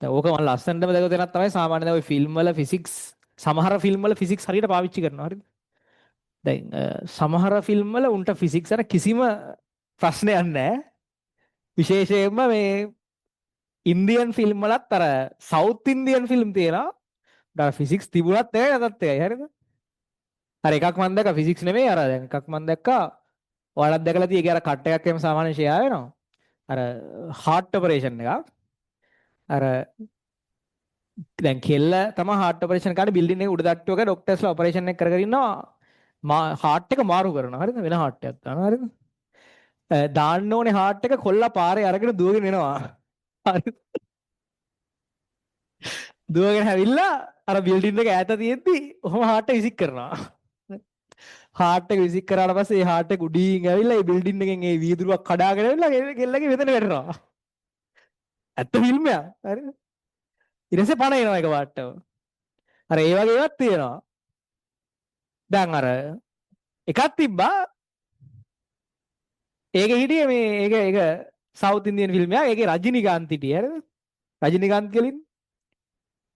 දැන් ඕක මම ලස්සනටම දැකපු තැනක් තමයි සාමාන්‍යයෙන් දැන් ඔය ෆිල්ම් වල ෆිසික්ස්, සමහර ෆිල්ම් වල ෆිසික්ස් හරියට පාවිච්චි කරනවා, හරිද? දැන් සමහර ෆිල්ම් වල උන්ට ෆිසික්ස් අර කිසිම ප්‍රශ්නයක් නැහැ. විශේෂයෙන්ම මේ ඉන්දියන් ෆිල්ම් වලත් අර සවුත් ඉන්දියන් ෆිල්ම් තියෙනවා. අර ෆිසික්ස් තිබුණත් එකයි නැතත් එකයි, හරිද? අර එකක් මම දැක්කා ෆිසික්ස් නෙමෙයි, අර දැන් එකක් මම දැක්කා, ඔයාලත් දැකලා තියෙයි. ඒක අර කට් එකක් එහෙම සාමාන්‍යයෙන් ෂෙයා වෙනවා. අර හાર્ට් ඔපරේෂන් එකක්. අර දැන් කෙල්ල තමයි හાર્ට් ඔපරේෂන් කරන්නේ. බිල්ඩින් එකේ උඩ තට්ටුවක ඩොක්ටර්ස්ලා ඔපරේෂන් එක කර කර ඉන්නවා. මා හાર્ට් එක මාරු කරනවා, හරිද? වෙන හાર્ට් එකක් දානවා, හරිද? දාන්න ඕනේ හાર્ට් එක කොල්ලා පාරේ අරගෙන දුවගෙන එනවා, හරිද? දුවගෙන ඇවිල්ලා අර බිල්ඩින් එක ඈත තියෙද්දි ඔහොම හાર્ට් එක විසික් කරනවා. හાર્ට් එක විසික් කරාට පස්සේ ඒ හાર્ට් එක උඩින් ඇවිල්ලා ඒ බිල්ඩින් එකෙන් ඒ වීදුරුවක් කඩාගෙන ඇවිල්ලා කෙල්ලගේ මෙතන වැටෙනවා. ඇත්ත ෆිල්ම් එකක්, හරිද? ඊට පස්සේ පණ එනවා එකපාරටම. අර ඒ වගේ ඒවාත් තියෙනවා. දැන් අර එකක් තිබ්බා, ඒක හිටියේ මේ ඒක ඒක සවුත් ඉන්දියන් ෆිල්ම් එකක්. ඒකේ රජිනිකාන්ත් හිටියේ, හරිද? රජිනිකාන්ත් කියලා ඉන්නේ.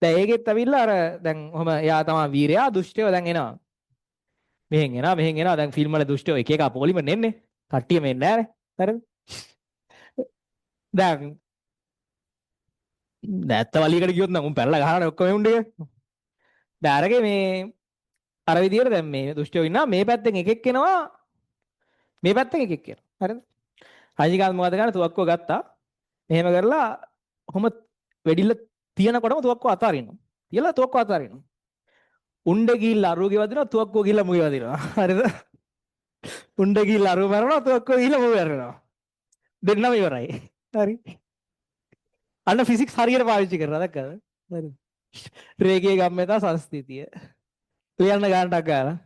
දැන් ඒකෙත් ඇවිල්ලා අර දැන් ඔහම එයා තමයි වීරයා, දුෂ්ටයෝ දැන් එනවා. මෙහෙන් එනවා, මෙහෙන් එනවා. දැන් ෆිල්ම් වල දුෂ්ටයෝ එක එක පොලිමෙන් එන්නේ. කට්ටිය මෙන්නේ නෑනේ, හරිද? දැන් දැන් ඇත්ත වලියකට ගියොත් නම් උන් පැනලා ගහනනේ ඔක්කොම උන් ටික. දැන් අරගේ මේ අර විදියට දැන් මේ දුෂ්ටයෝ ඉන්නවා, මේ පැත්තෙන් එකෙක් එනවා, මේ පැත්තෙන් එකෙක් එනවා, හරිද? රජිනිකාන්ත් මොකද කරන්නේ? තුවක්කුව ගත්තා. මෙහෙම කරලා ඔහොම වෙඩිල්ල තියනකොටම තුවක්කුව අතාරිනවා. තියලා තුවක්කුව අතාරිනවා. උණ්ඩ ගිහිල්ලා අරුවගේ වදිනවා, තුවක්කුව ගිහිල්ලා මුගේ වදිනවා, හරිද? උණ්ඩ ගිහිල්ලා අරුව මරනවා, තුවක්කුව ගිහිල්ලා මුගේ මරනවා. දෙන්නම ඉවරයි, හරි. අන්න ෆිසික්ස් හරියට පාවිච්චි කරනවා, දැක්කද? හරි. රේඛීය ගම්‍යතා සංස්ථිතිය ලියන්න ගානටක් ගාලා.